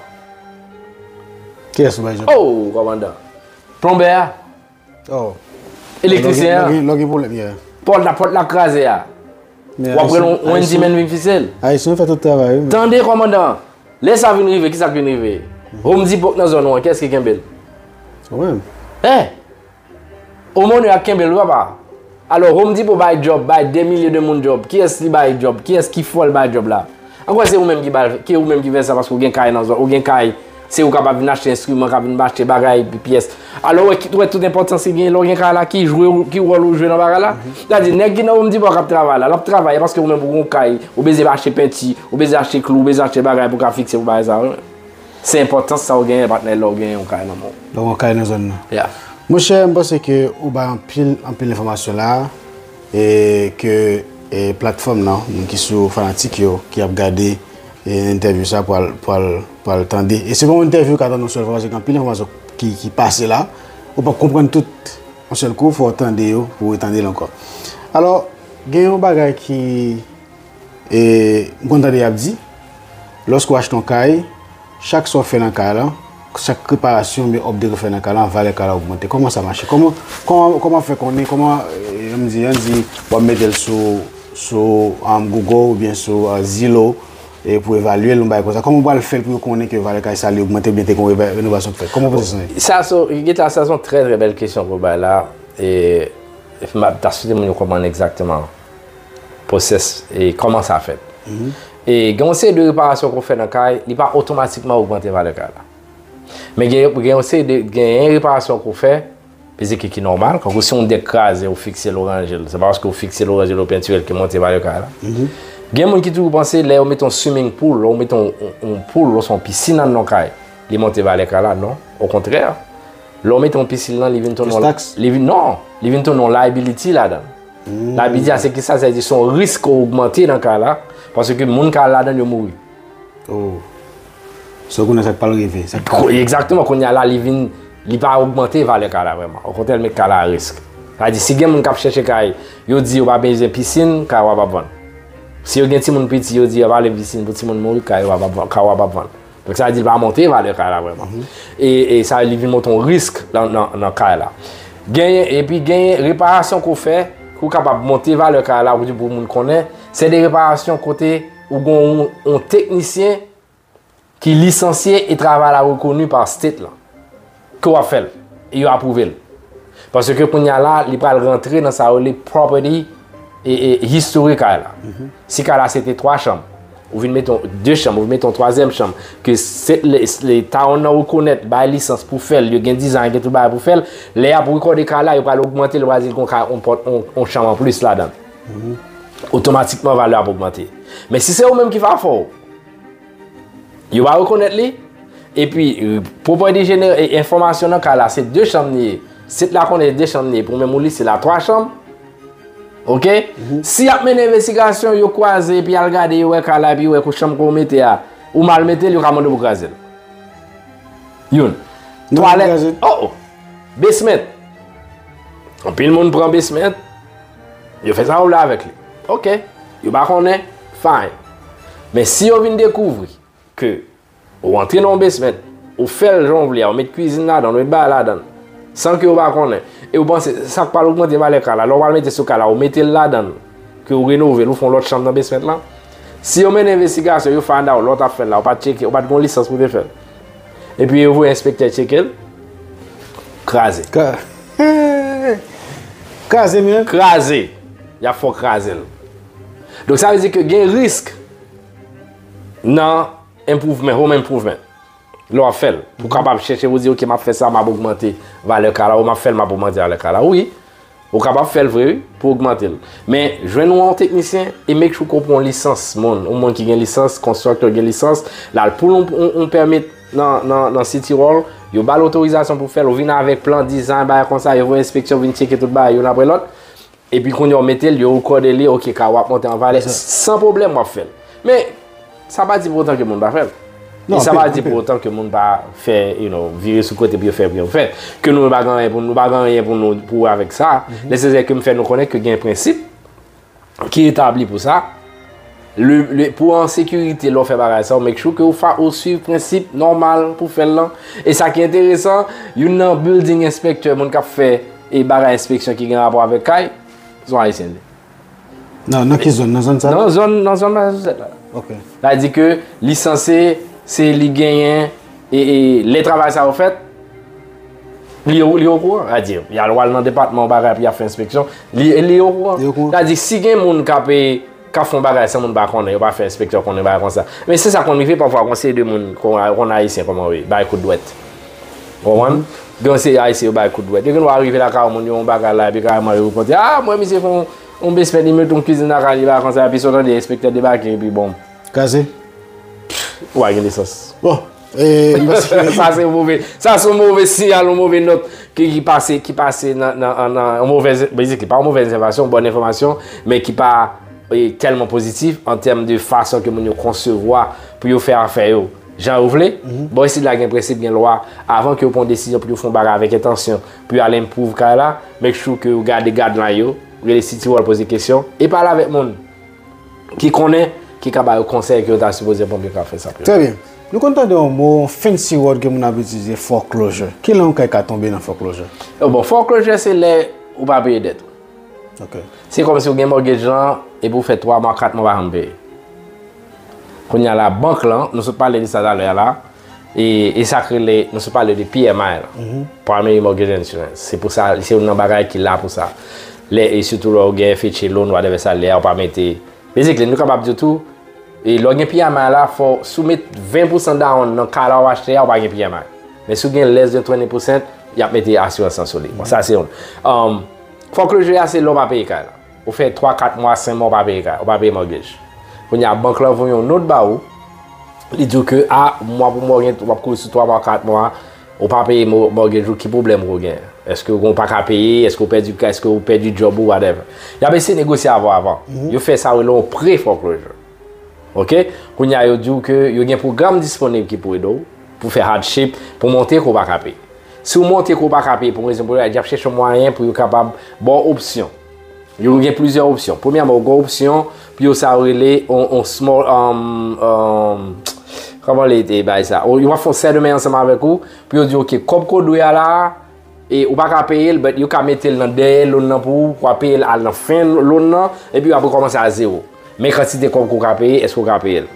Kiyès ou bay djòb? Oh, kòmandan. Plonbè a. Oh. Elektrisyen an. Lè w gen, lè w gen pwoblèm, yeah. Pòt la, pòt la kraze a. W ap pran yon, yon handyman vin fikse l. Ayisyen fè tout travay, wi. Tande, kòmandan. Lè sa vin rive, kisa k vin rive? Home Depot k nan zòn ou an, kiyès ki kenbe l? Ou menm. Eh! Homeowner a k kenbe l, wi, papa. Alò, Home Depot bay djòb, bay dè milye de moun djòb. Kiyès li bay djòb? Kiyès ki fè l bay djòb la? Ankò se ou menm ki ba l, ki ou menm ki fè sa, paske ou gen kay nan zòn, ou gen kay, se ou k ap vin achte enstriman, k ap vin achte bagay, pyès. Alò, ou wè, ou wè tout enpòtans ki gen lè w gen kay la, ki jwe, ki wòl ou jwe nan bagay la? Sa di, nèg ki nan Home Depot k ap travay la, l ap travay, paske ou menm ou gen yon kay, ou bezwen achte penti, ou bezwen achte klou, ou bezwen achte bagay pou w ka fikse pou bagay sa yo. Se enpòtans sa w genyen, patnè, lè w gen yon kay nan men w. Lè w gen yon kay nan zòn nan. Yeah. Monchè, m panse ke ou bay anpil, anpil enfòmasyon la, e ke, e, platfòm nan, moun ki sou fanatik yo, ki ap gade, e, entèvyou sa, pral, pral, pral tande. E se pa yon entèvyou ou ka tande yon sèl fwa, paske gen anpil enfòmasyon ki, ki pase la. Ou p ap konprann tout yon sèl kou, fò w tande yo, pou w retande l ankò. Alò, Gen yon bagay ki, e, m konn tande y ap di, lòske w achte yon kay, chak sa w fè nan kay la, chak reparasyon oubyen update ou fè nan kay la, valè kay la ogmante. Kòman sa mache? Kòman, kòman, kòman w fè konnen, kòman, e, ann di, ann di, w ap mete l sou, sou, um, Google oubyen sou, uh, Zillow, e pou evalye l, yon bagay konsa. Kòman w pral fè l pou yo konnen ke valè kay sa li ogmante oubyen te gen yon reva-, renovasyon k fèt? Kòman w panse sa ye? Sa se, Geta, sa se yon trè, trè bèl kesyon ke w bay la. E, e m ap ta swete moun yo konprann egzakteman pwosès e kòman sa fèt. E gen yon seri de reparasyon ke w fè nan kay, li pa otomatikman ogmante valè kay la. Men gen, gen yon seri de, gen reparasyon ke w fè, Piske ki nòmal, kankou si yon dèk kraze, ou fikse l, ou ranje l. Se pa paske ou fikse l, ou ranje l, ou pentire l ke monte valè kay la. Gen moun ki toujou panse lè yo mete yon swimming pool, lè yo mete yon, yon, yon pool, oswa yon pisin anndan yon kay, li monte valè kay la. Non, okontrè. Lè yo mete yon pisin lan, li vin tounen yon, li vin, non, li vin tounen yon liability ladan l. Liability a, se ki sa, sa vle di se yon risk ou ogmante nan kay la, paske moun k al ladan l yo mouri. Oh. So, kounye a sa k pral rive, sa k pral rive. Egzakteman, kounye a la, li vin, li pa ogmante valè kay la vrèman. Okontrè, l met kay la a risk. Sa vle di, si gen moun k ap chèche kay, yo di yo pa bezwen pisin, kay w ap ap vann. Si yo gen timoun piti, yo di yo pa vle pisin pou timoun mouri, kay w ap ap vann, kay w ap ap vann. Donk, sa vle di, l pa monte valè kay la vrèman. E, e sa, li vin monte yon risk nan, nan, nan kay la. Genyen, epi genyen reparasyon ke w fè, ke w kapab monte valè kay la, pou di pou moun konnen, se de reparasyon kote ou gen yon, yon teknisyen ki lisansye e travay la rekoni pa state lan. Ke w ap fè l. E yo apwouve l. Paske kounye a la, li pral rantre nan sa yo rele property e, e history kay la. Si kay la se te twa chanm, ou vin mete yon de chanm, ou vin mete yon twazyèm chanm, ke se, le, le, town nan rekonèt, bay lisans pou fè l, yo gen design, gen tout bagay pou fè l, lè y ap rekòde kay la, yo pral ogmante l, yo pral di l gon kay, yon pòt, yon, yon chanm anplis ladan l. Otomatikman, valè ap ogmante. Men si se ou menm ki fè afè w, yo pa rekonèt li, epi, pwopwète jenere, e, enfòmasyon nan kay la, se de chanm li ye. State la konnen de chanm li ye, pou menm ou li, se la twa chanm. Oke? Si y ap mennen envestigasyon, yo kwaze, epi y al gade, yo wè kay la, epi yo wè ke chanm ke w mete a, ou mal mete l, yo ka mande w pou kraze l. Youn. Twalèt. Oh, oh. Basement. Anpil moun pran basement, yo fè sa yo vle avèk li. Oke. Yo pa konnen, fine. Men si yo vin dekouvri ke ou antre nan yon basement, ou fè l jan w vle a, ou met kwizin ladan l, ou met bagay ladan l, san ke yo pa konnen, e ou panse sa k pral ogmante valè kay la, lè w pral mete sou kay la, ou mete l ladan l, ke ou renove l, ou fè yon lòt chanm nan basement lan. Si yo mennen envestigasyon, yo find out lè w t ap fè l la, ou pa t tcheke, ou pa t gen yon lisans pou w te fè l. Epi yo voye enspektè tcheke l, kraze. Kraze menm? Kraze. Y ap fè w kraze l. Donk, sa vle di ke gen risk nan improvement, home improvement. Lè w ap fè l, pou w kapab chèche pou di, "Oke, m ap fè sa, m ap ogmante valè kay la, ou m ap fè l, m ap ogmante valè kay la." Wi, ou kapab fè l vre, wi, pou ogmante l. Men, jwenn ou yon teknisyen e make sure ke w pran yon lisans, moun, yon moun ki gen lisans, constructor gen lisans, l al pull yon, yon, yon pèmit nan, nan, nan City Hall, yo ba l otorizasyon pou fè l, ou vin avèk plan, design, bagay konsa, yo voye enspektè, vin tcheke tout bagay, youn apre lòt. Epi kounye a w mete l, yo rekòde li, oke, kay w ap monte an valè, san pwoblèm w ap fè l. Men, sa pa di pou otan ke moun pa fè l. E sa pa di pou otan ke moun pa fè, you know, vire sou kote pou yo fè, pou yo fè. Ke nou pa gen anyen pou nou, pa gen anyen pou nou, pou wè avèk sa. Nesesè ke m fè nou konnen ke gen prensip ki etabli pou sa. Le, le, pou an sekirite, lè w fè bagay sa, w make sure ke w fa, ou swiv prensip nòmal pou fè l lan. E sa ki enteresan, youn nan building inspector, moun k ap fè e bagay enspeksyon ki gen rapò avèk kay, se yon Ayisyen li. Nan, nan ki zòn? Nan zòn sa? Nan zòn, nan zòn Massachusetts la. Ok. Sa vle di ke li sanse, se li genyen, e, e lè travay sa yo fèt, li, li okouran. Sa vle di, y al, w al nan depatman bagay pou y ap fè enspeksyon, li, li okouran. Li okouran. Sa vle di, si gen moun k ap, e, k ap fè yon bagay san moun pa konnen, yo pa fè enspektè konnen bagay konsa. Men se sa konn rive pafwa, gon seri de moun, kon, kon Ayisyen, kòman yo ye, bay kout dwèt. Ou konprann? Gen yon seri Ayisyen yo bay kout dwèt. Yo gen dwa rive lakay yon moun, yo yon bagay la, epi kareman yo konte, "Ah, m wè misye fè yon, yon basement, li mete yon kwizin lakay li, bagay konsa," epi sa w tande enspektè debake, epi bon. Kraze? Ou pa gen lisans. Bon, e, m panse ke sa se move, sa se yon move siyal, yon move nòt ki, ki pase, ki pase nan, nan, nan yon movèz, basically, pa yon movèz enfòmasyon, yon bòn enfòmasyon, men ki pa, e, tèlman pozitif an tèm de fason ke moun yo konsevwa pou yo fè afè yo jan yo vle. Bò isit la gen prensip, gen lwa. Avan ke yo pran yon desizyon pou yo fè yon bagay avèk entansyon pou yo al improve kay la, make sure ke yo gade guideline yo, rele City World, poze kesyon, e pale avèk moun ki konnen, ki ka ba yo konsèy ke yo ta sipoze pran pou yo ka fè sa pou yo. Trè byen. Nou konn tande yon mo, yon fancy word ke moun ap itilize, foreclosure. Ki lan ou kay ka tonbe nan foreclosure? Bon, foreclosure se lè ou pa peye dèt ou. Ok. Se kòmsi ou gen mortgage lan, epi ou fè twa mwa, kat mwa ou pa janm peye. Kounye a la, bank lan, nou sot pale de sa talè a la, e, e sa k rele, nou sot pale de P M I la, Primary Mortgage Insurance. Se pou sa, se youn nan bagay ki la pou sa. Lè, e sitou lè ou gen F H A loan, whatever sa lè a, ou pa mete. Basically, nou kapab di tou, e lè w gen P M I la, fò, si w met ven pousan down nan kay la w achte a, ou pa gen P M I. Men si w gen less than twenty percent, y ap mete asirans lan sou li. Bon, sa se youn. Um, foreclosure a, se lè w pa peye kay la. Ou fè twa, kat mwa, senk mwa ou pa peye kay, ou pa peye mortgage. Kounye a, bank lan voye yon nòt ba ou, li di w ke, a, mwa pou mwa w gen, w ap kouri sou twa mwa, kat mwa, ou pa peye mo-, mortgage ou, ki pwoblèm ou gen? Èske ou pa ka peye? Èske ou pèdi kay? Èske ou pèdi djòb ou, whatever? Y ap eseye negosye avè w avan. Yo fè sa yo rele yon pre-foreclosure. Ok? Kounye a, yo di w ke yo gen pwogram disponib ki pou ede w, pou fè hardship, pou montre ke w pa ka peye. Si w montre ke w pa ka peye pou yon rezon pou lòt, y ap chèche yon mwayen pou yo kapab ba w opsyon. Yo gen plizyè opsyon. Premyèman, yo gen opsyon pou yo sa yo rele on, on small, um, um, kòman li te bay sa? Yo va fè yon sèdmen ansanm avèk ou, pou yo di, ok, kòb ke w dwe a la, e ou pa ka peye l, but yo ka mete l nan dèyè loan nan pou ou, w a peye l al nan fen loan nan, epi w ap rekòmanse a zewo. Men kantite kòb ke w ka peye, èske w ka peye l?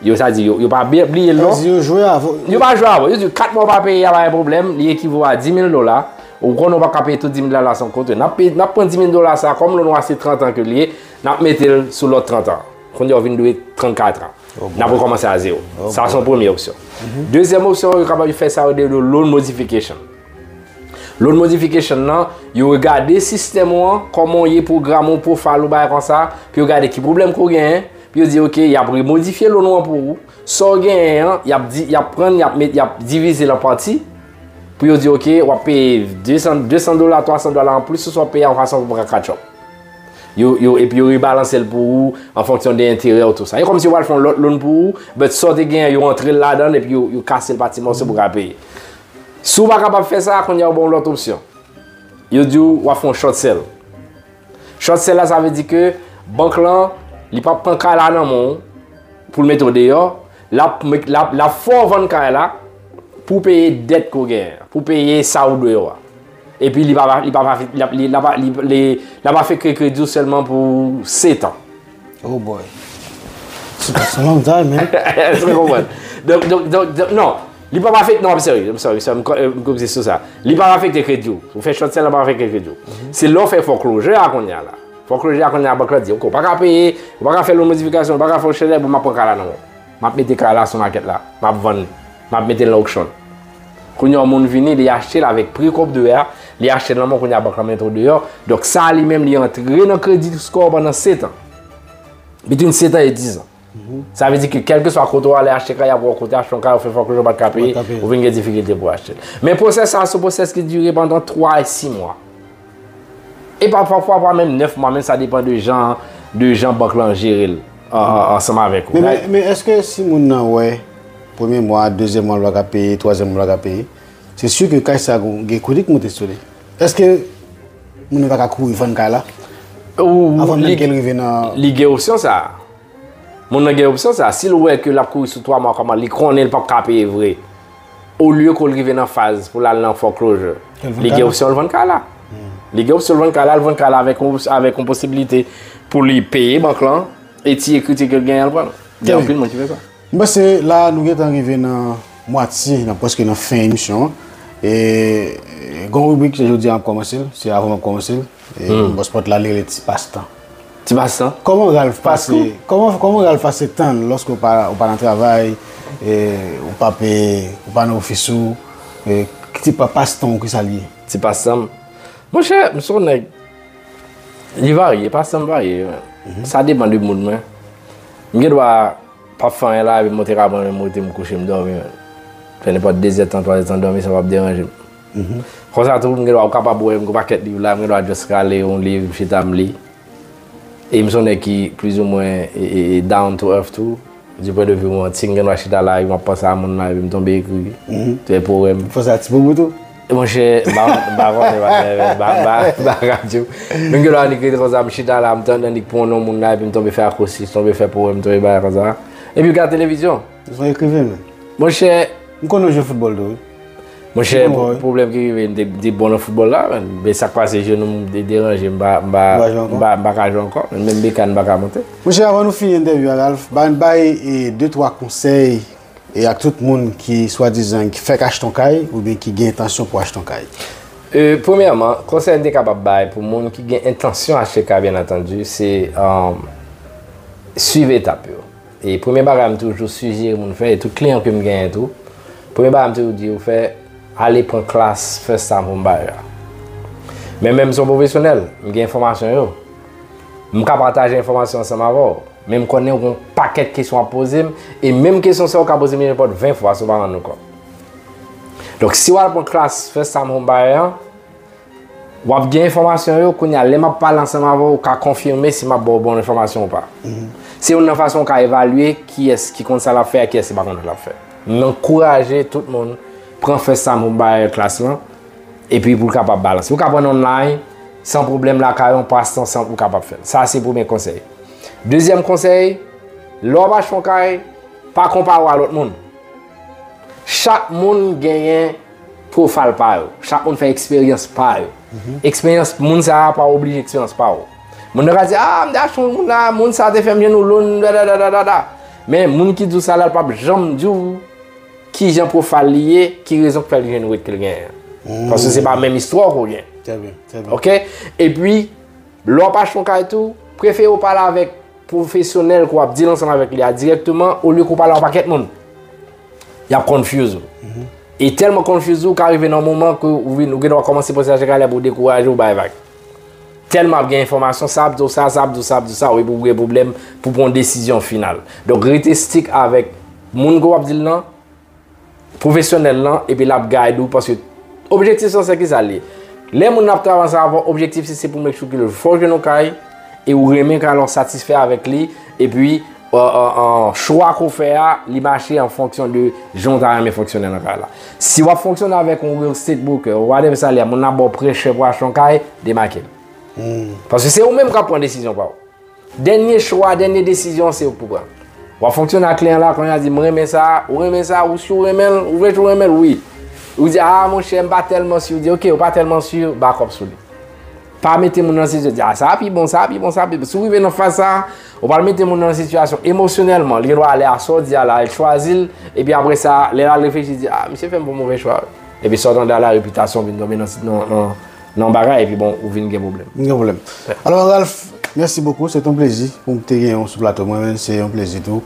Yo, sa di, yo, yo pa bi-, bliye l, non. Sa di yo jwe avè w. Yo pa jwe avè w. Yo di, kat mwa w pa peye a, pa gen pwoblèm, li ekivo a dis mil dola. Ou konnen w p ap ka peye tout dis mil dola sa yon kote. N ap peye, n ap pran dis mil dola sa, kòm loan w a se trant an ke l ye, n ap mete l sou lòt trant an. Kounye a w vin dwe trannkat an. Oh, boy. N ap rekòmanse a zewo. Oh, boy. Sa se yon premye opsyon. Dezyèm opsyon, yo kapab fè sa yo rele loan modification. Loan modification nan, yo regade sistèm ou an, kòman w ye, pwogram ou, profile ou, bagay konsa, pou yo gade ki pwoblèm ke w genyen, pou yo di, ok, y ap remodifye loan ou an pou ou. Sa w genyen an, y ap di, y ap pran, y ap met, y ap divize l an pati, pou yo di, ok, w ap peye de san, de san dola, twa san dola anplis sou sa w ap peye a, yon fason pou w pran katchòp. Yo, yo, epi yo rebalanse l pou ou an fonksyon de enterè ou, tou sa. E kòmsi yo pral fè yon lòt loan pou ou, but sa w te genyen, yo antre l ladan l, epi yo, yo kase l pa ti mòso pou w ka peye. Si w pa kapab fè sa, kounye a yo ba w lòt opsyon. Yo di w, w ap fè yon short sale. Short sale la, sa vle di ke bank lan, li p ap pran kay la nan men w pou l mete w deyò, l ap, l ap, l ap fè w vann kay la pou w peye dèt ke w genyen an, pou w peye sa ou dwe yo a. Epi li pa, li pa, li, li, l ap, li, li, l ap afekte kredi w sèlman pou sèt an. Oh boy. It's a long time, man. Èske w konprann? Donk, donk, donk, donk, non. Li p ap afekte, non, I'm sorry, I'm sorry, I'm sorry, m ko-, m koupe sou sa. Li p ap afekte kredi w. Ou fè short sale, li p ap afekte kredi w. Se lè w fè foreclosure a kounye a la. Foreclosure a kounye a, bank la di, ok, ou pa ka peye, ou pa ka fè loan modifikasyon, ou pa ka fè yon short sale, bon, m ap pran kay la nan men w. M ap mete kay la sou makèt la. M ap vann li. M ap mete l nan auction. Kounye a, yon moun vini, li achte l avèk pri ke w dwe a, li achte l nan men w, kounye a, bank la mete w deyò. Donk, sa a li menm, li antre nan credit score w pandan sèt an. Between sèt an e diz an. Sa vle di ke kèlkeswa kote w ale achte kay, y ap wè w kote achte yon kay, ou fè foreclosure, ou pa t ka peye, ou vin gen difikilte pou w achte l. Men pwosès sa a, se yon pwosès ki dire pandan twa e sis mwa. E pa, pafwa, pa menm nèf mwa, men sa depann de jan, de jan bank lan jere l an, an, ansanm avèk ou. Men, men, men èske si moun nan wè premye mwa, dezyèm mwa l pa ka peye, twazyèm mwa l pa ka peye, se si ke kay sa gen, gen kredi k monte sou li. Èske moun nan pa ka kouri vann kay la? Ou, avan menm ke l rive nan... Li gen opsyon sa. Moun nan gen opsyon sa. Si l wè ke l ap kouri sou twa mwa, kòman li konnen l p ap ka peye vre, olye ke l rive nan faz pou l al nan foreclosure, li gen opsyon l vann kay la. Li gen opsyon l vann kay la, l vann kay la avèk yon, avèk yon posiblite pou li peye bank lan, e ti ekritik ke l genyen, l pran. Gen anpil moun ki fè sa. M panse la, nou gentan rive nan mwatye, nan, prèske nan fen emisyon an. E, e, gen yon ribrik, jodi a, m ap kòmanse l. Se avan m ap kòmanse l. E, bòs pòt la, li rele Ti Pastan. Ti Pastan? Kòman Ralph pase, kòman, kòman Ralph pase tan lòske w pa, w pa nan travay, e, w p ap, e, w pa nan ofis ou, e, ki ti pa, pastan w, ki sa l ye? Ti pastan m? Monchè, m se yon nèg, li varye, pastan m varye, man. Sa depann de mood mwen. M gen dwa p ap fè anyen la, epi m monte ka pran men m rete m kouche, m dòmi, man. Fè nenpòt de zèdtan, twa zèdtan dòmi, sa p ap deranje m. Konsa tou, m gen dwa, ou kapab wè m gen pakèt liv la, m gen dwa just rale yon liv, m chita m li. E m se yon nèg ki plizoumwen, e, e, e down to earth tou, du point de vue romantik, m gen dwa chita la, epi m ap panse a moun la, epi m tonbe ekri de powèm. Fò sa ti bobo tou? Monchè, m pa, m pa konnen, m pa, m pa, m pa, m pa ka di w. Menm gen lè annik rete konsa, m chita la, m tande annik pran non moun la, epi m tonbe fè akwosis, tonbe fè powèm, tonbe bagay konsa. Epi w gade televizyon. Ou se yon ekriven, men. Monchè. M konnen w jwe foutbòl tou, wi. Monchè, pwoblèm ki rive m, m te, m te bon nan foutbòl la, men sa k pase, jenou m de-, deranje, m pa, m pa, m pa, m pa ka jwe ankò, menm bekàn m pa ka monte. Monchè, avan nou fini entèvyou a, Ralph, ba n bay, e, de, twa konsèy, e, ak tout moun ki, swadizan, ki fèk achte yon kay, oubyen ki gen entansyon pou achte yon kay. E, premyèman, konsèy m te kapab bay pou moun ki gen entansyon achte kay, byen antandi, se, um, swiv etap yo. E premye bagay m toujou sijere moun fè, e tout kliyan ke m genyen tou, premye bagay m toujou di yo fè, ale pran klas First Time Home Buyer. Men menm se yon pwofesyonèl, m gen enfòmasyon yo. M ka pataje enfòmasyon ansanm avè w. Men m konnen w gen yon pakèt kesyon w ap poze m, e menm kesyon sa w ka poze m nenpòt ven fwa si w pa rann ou kont. Donk, si w al pran klas First Time Home Buyer an, w ap gen enfòmasyon yo, kounye a, lè m ap pale ansanm avè w, ou ka konfime si m ap ba w bon enfòmasyon ou pa. Se youn nan fason ou ka evalye kiyès ki konn sa l ap fè ak kiyès ki pa konn sa l ap fè. M ankouraje tout moun pran First Time Home Buyer klas lan, epi pou l kapab balanse. Ou ka pran l online, san pwoblèm, lakay ou, an pastan, san ou kapab fè l. Sa se premye konsèy. Dezyèm konsèy, lè w ap achte yon kay, pa konpare w a lòt moun. Chak moun genyen pwofayl pa yo. Chak moun fè eksperyans pa yo. Eksperyans moun sa a pa oblije eksperyans pa w. Moun nan ka di, "Ah, m te achte yon moun la, moun sa a te fè m jwenn yon loan, da, da, da, da, da, da." Men moun ki di w sa la, l p ap janm di w kijan pwofayl li ye, ki rezon k fè l jwenn rate ke l genyen an. Paske se pa menm istwa ke w gen. Trè byen, trè byen. Oke? Epi, lè w ap achte yon kay tou, prefere w pale avèk pwofesyonèl ke w ap deal ansanm avèk li a dirèkteman, olye ke w pale a yon pakèt moun. Y ap confuse ou. E tèlman confuse ou, ka rive nan yon moman ke ou vin, ou gendwa kòmanse panse achte kay la epi w dekouraje, ou bay vag. Tèlman ap gen enfòmasyon, sa ap di w sa, sa ap di w sa, ap di w sa, epi w gen pwoblèm pou pran yon desizyon final. Donk, rete stick avèk moun ke w ap deal lan, pwofesyonèl lan, epi l ap guide ou, paske objektif sa, se ki sa l ye? Lè moun nan ap travay ansanm avè w, objektif li, se pou make sure ke fò w jwenn yon kay, e ou renmen kay la, w satisfè avèk li, epi, euh, euh, euh, chwa ke w fè a, li mache an fonksyon de jan w ta renmen fonksyone nan kay la. Si w ap fonksyone avèk yon real estate broker, ou whatever sa l ye, moun nan ap ba w pressure pou achte yon kay, demake l. Paske se ou menm k ap pran desizyon pa w. Dènye chwa, dènye desizyon, se ou k pou pran. W ap fonksyone ak kliyan la, kounye a di, "M renmen sa, ou renmen sa, ou si w renmen l, ou vle tou renmen l, wi." Ou di, "Ah, monchè, m pa tèlman si." Ou di, "Oke, ou pa tèlman si, ba kòb sou li." Pa mete moun nan sitiyasyon, di, "Ah, sa a pi bon, sa a pi bon, sa a pi bon." Si w rive nan faz sa a, ou pral mete moun nan sitiyasyon emosyonèlman, li gendwa ale a sa w di a la, al chwazi l, epi apre sa, lè l al reflechi, li di, "Ah, misye fè m bon move chwa." Epi sa w tande a la, repitasyon vin tonbe nan, nan, nan, nan bagay, epi bon, ou vin gen pwoblèm. Gen pwoblèm. Alò, Ralph, mèsi bokou. Se te yon plezi pou m te gen w sou plato mwen, men se yon plezi tou.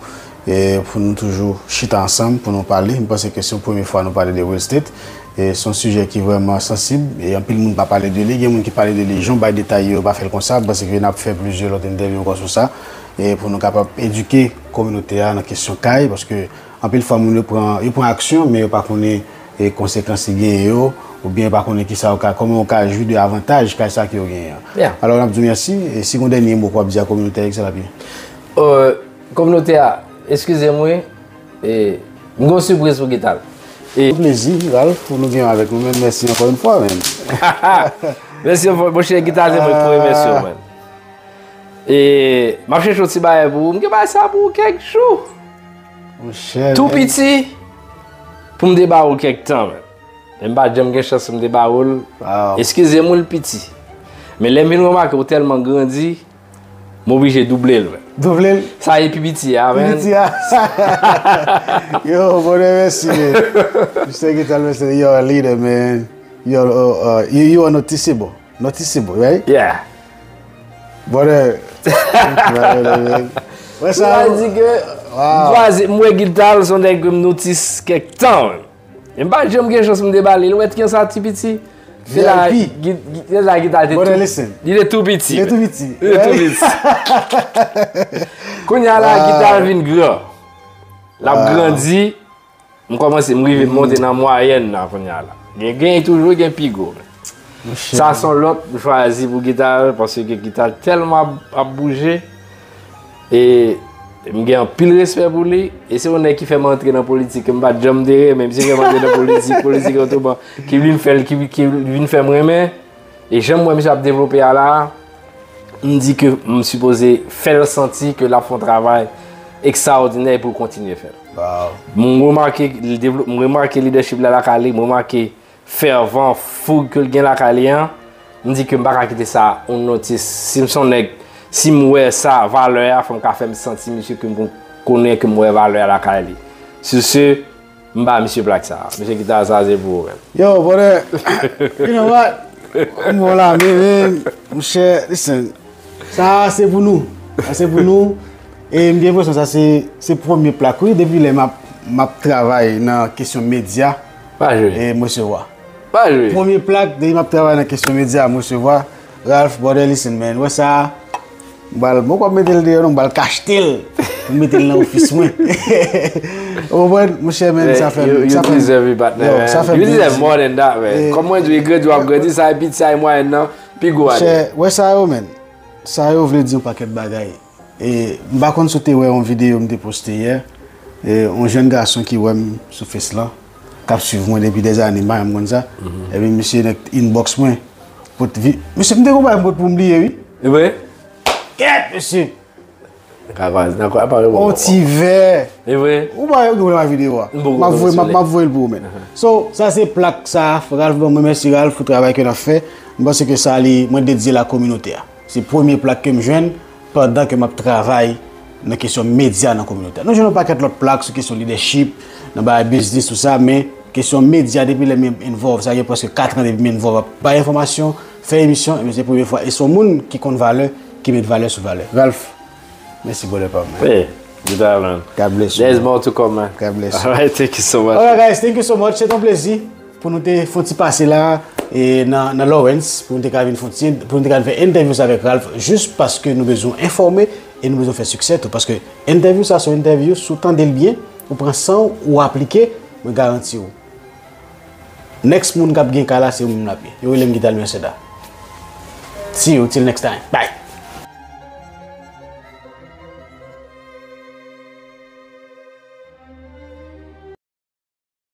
E pou nou toujou chita ansanm, pou nou pale. M panse ke se yon premye fwa nou pale de real estate. E se yon sijè ki vrèman sansib. E anpil moun pa pale de li. Gen moun ki pale de li, jan w bay detay yo, yo pa fè l konsa. M panse ke n ap fè plizyè lòt entèvyou ankò sou sa. E pou nou kapab edike kominote a nan kesyon kay, paske anpil fwa, moun yo pran, yo pran aksyon, men yo pa konnen, e, konsekans li genyen yo, oubyen yo pa konnen kisa yo ka, kòman yo ka jwi de avantaj kay sa ke yo genyen an. Alò, n ap di w mèsi, e si gen yon dènye mo ke w ap di a kominote a, ki sa l ap ye? Euh, kominote a, eskize m wi, e, m gen yon sipriz pou Gital. E yon plezi, Ralph, pou nou gen w avèk nou menm. Mèsi ankò yon fwa, menm. Mèsi, monchè, Gital, se mwen ki pou remèsye w, menm. E, m ap chèche yon ti bagay pou ou. M gen bagay sa pou ou kèk jou. Monchè, tou piti, pou m te ba ou kèk tan, men. Men m pa janm gen chans pou m te ba ou l. Eskize m wi, l piti. Men lè m vin remake ou tèlman grandi, m oblije double l, men. Double l? Sa e pi piti a, men. Pi piti a. Yo, bonè, mèsi, men. Mister Gital, mèsi, you're a leader, man. You're, uh, uh, you, you are noticeable. Noticeable, right? Yeah. Brother. Brother, man. Wè sa, sa di ke m kwaze, m wè Gital se yon nèg ke m notice kèk tan. Men m pa janm gen chans pou m debale. Ou wè kijan sa ti piti? Se la, Gi-, Gi-, se la Gital te tou, li te tou piti. Li te tou piti. Li te tou piti. Kounye a la, Gital vin gran. L ap grandi. M kòmanse, m rive monte nan mwayèn nan kounye a la. Gen, gen toujou, gen pi gwo. Sa se yon lòt m chwazi pou Gital, paske Gital tèlman ap, ap bouje. E M gen anpil respè pou li, e se yon nèg ki fè m antre nan politik, ke m pa t janm te renmen, misye fè m antre nan politik, politik otreman, ki vin fè l, ki, ki vin fè m renmen, e jan m wè misye ap devlope a la, m di ke m sipoze fè l santi ke l ap fè yon travay ekstraòdinè pou l kontinye fè l. M remake, m remake lidèchip la lakay li, m remake fèvan, foug ke l gen lakay li an, m di ke m pa ka kite sa yon nòtis. Si m se yon nèg, si m wè sa, valè a, fò m ka fè m santi misye ke m konnen ke m wè valè a lakay li. Sur ce, m ba misye plak sa. Mesye Gita, sa se pou ou menm. Yo, brother, you know what? M bon la, men, men, monchè, listen, sa se pou nou. Sa se pou nou. E m gen enpresyon sa se, se premye plak, wi, depi lè m ap, m ap travay nan kesyon medya, Pa jwe. E m resevwa. Pa jwe. Premye plak, depi m ap travay nan kesyon medya, m resevwa. Ralph, brother, listen, man. Wè sa, m pral, mwen pap mete l deyò, non, m pral kachte l. M mete l nan ofis mwen. Ou konprann? Monchè, man, sa fè, you, you sa fè, deserve it, partner, yo, man. Sa fè You deserve more than that, man. Kòm mwen di, grandi w ap grandi, sa e piti, sa e mwayèn nan, pi gwo a. Monchè, wè sa yo, man. Sa yo vle di yon pakèt bagay. E, m pa konn si w te wè yon videyo m te poste yè. E, yon jèn gason ki wè m sou Face lan, k ap swiv mwen depi dèzane, m pa janm konn sa. Epi misye nan inbox mwen, pot vi-, mesye, m te gon bagay m pot pou m bliye, wi. E vre? Kèt, mesye! On ti vè. E vre? Ou pa gen videyo a. M ap voye, m ap, m ap voye l pou ou, men. So, sa se plak sa, Ralph ban mwen, mèsi Ralph pou travay ke n ap fè. M panse ke sa li, mwen dedye la kominote a. Se premye plak ke m jwenn pandan ke m ap travay nan kesyon medya nan kominote a. Nou jwenn yon pakèt lòt plak sou kesyon lidèchip, nan bagay biznis, tou sa, men kesyon medya, depi lè m involve, sa gen prèske kat an depi m involve ap bay enfòmasyon, fè emisyon, e se premye fwa. E se yon moun ki konn valè, ki met valè sou valè. Ralph, mèsi, brother pa m, man. Hey, good man. God bless you, man. There's more to come, man. God bless you. All right, thank you so much. All right, guys, thank you so much. Se te yon plezi pou nou te fè yon ti pase la, e nan, nan Lawrence, pou nou te ka vin fè yon ti, pou nou te ka vin fè entèvyou sa avèk Ralph, jis paske nou bezwen enfòme e nou bezwen fè siksè tou. Paske entèvyou sa se yon entèvyou, si w tande l byen, ou pran san w, ou aplike, mwen garanti w, next moun k ap gen ka la, se ou menm l ap ye. Yo rele m Guital Merceda. See you till next time. Bye.